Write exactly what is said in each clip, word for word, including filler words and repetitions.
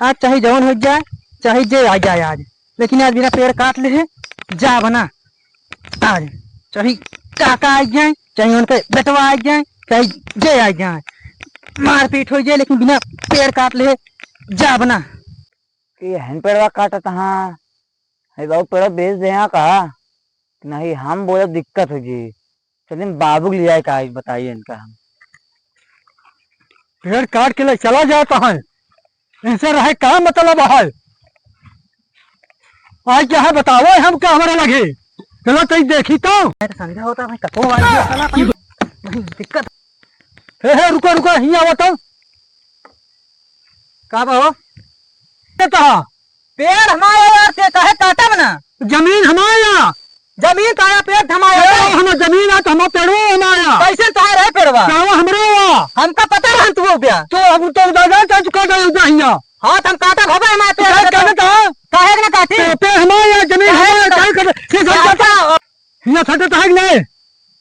आज चाहे जवन होइ जाए, चाहे जे आ जाए आज, लेकिन आज बिना पेड़ काट लेहे जाब ना। आज चाहे काका आ जाए, चाहे उनके बेटवा आ जाए, चाहे जे आ जाए, मारपीट होइ जाए, लेकिन बिना पेड़ काट लेहे जाब ना। कि हन पेड़वा काटत हाँ, हे बाबू पेड़वा बेच दे यहाँ का? नहीं, हम बोले दिक्कत होइ जी। चलिए बाबू के लियाए का, आज बताइए इनका हम। पेड़ काट के ले चला जाता है, इनसे रहे का मतलब है? आज क्या है बताओ हमका, हमारे लगे। चलो तई देखी तो। अरे समझा होता भाई, कतो आ गया साला अपन। नहीं, दिक्कत। हे, हे, रुको, रुको, हियाँ आओ तो। का बा हो? ये कहा? पेड़ हमारा यार, ते काहे काटब ना? जमीन हमारा। जमीन तारा, पेड़ हमारा। पेड़ हम, जमीन आ तो हमारा, पेड़ो हमारा। कैसे तारा है पेड़वा? पेड़वा हमरो आ। हमका पता रहन तू हो गया। तो हम तो दादा का चुका दे उदा हिया। हाँ, तो हम काटा खबा हमारा तो पेड़ काहे का? काहे ना काटी? तो पेड़ हमारा, जमीन काहे हमारा, ना? काहे कर? ये घर काटा। जाता। हिया खटे तो है कि नहीं?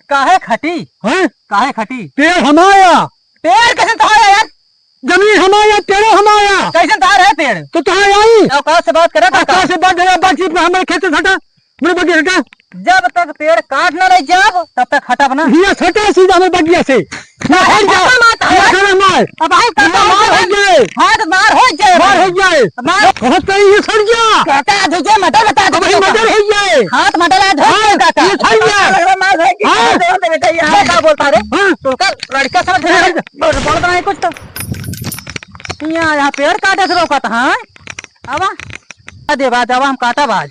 काहे खटी? हैं? काहे खटी? पेड़ हमारा। पेड़ कैसे तोहार है यार? जमीन हमारा, पेड़ो हमारा। कैसे तोहार है पेड़? तो तोहार आई। औकात से बात करा काका। औकात से बात करा, बातचीत में हमारे खेत से हटा, मेरे बगिया हटा। जब तक पेड़ काट ना ले जाब, तब तक हटब ना। हिया सटा सीधा हमारे बगिया से। काहे हट जा। सटा मारता है? ये करे मार। अब भाई काका मार हो जाए। हाँ, तो मार हो जाए। मार हो जाए। मार। बहुत सही, ये सट जा। काका, तुझे मटर बता दो अब भाई काका। मटर हो जाए। हाँ, तो मटर आज हो हाँ, जाए काका। ये सट जा। मार हो जाए। हाँ। दे दे बेटा, ये हाँ। क्या बोलता रे? हाँ। तो का लड़का समझ में हाँ। बोल, बोल रहा है कुछ तो। यहाँ, यहाँ पेड़ काटे से रोकत, हाँ? आवा। आ दे बात, आवा हम काटा बाज।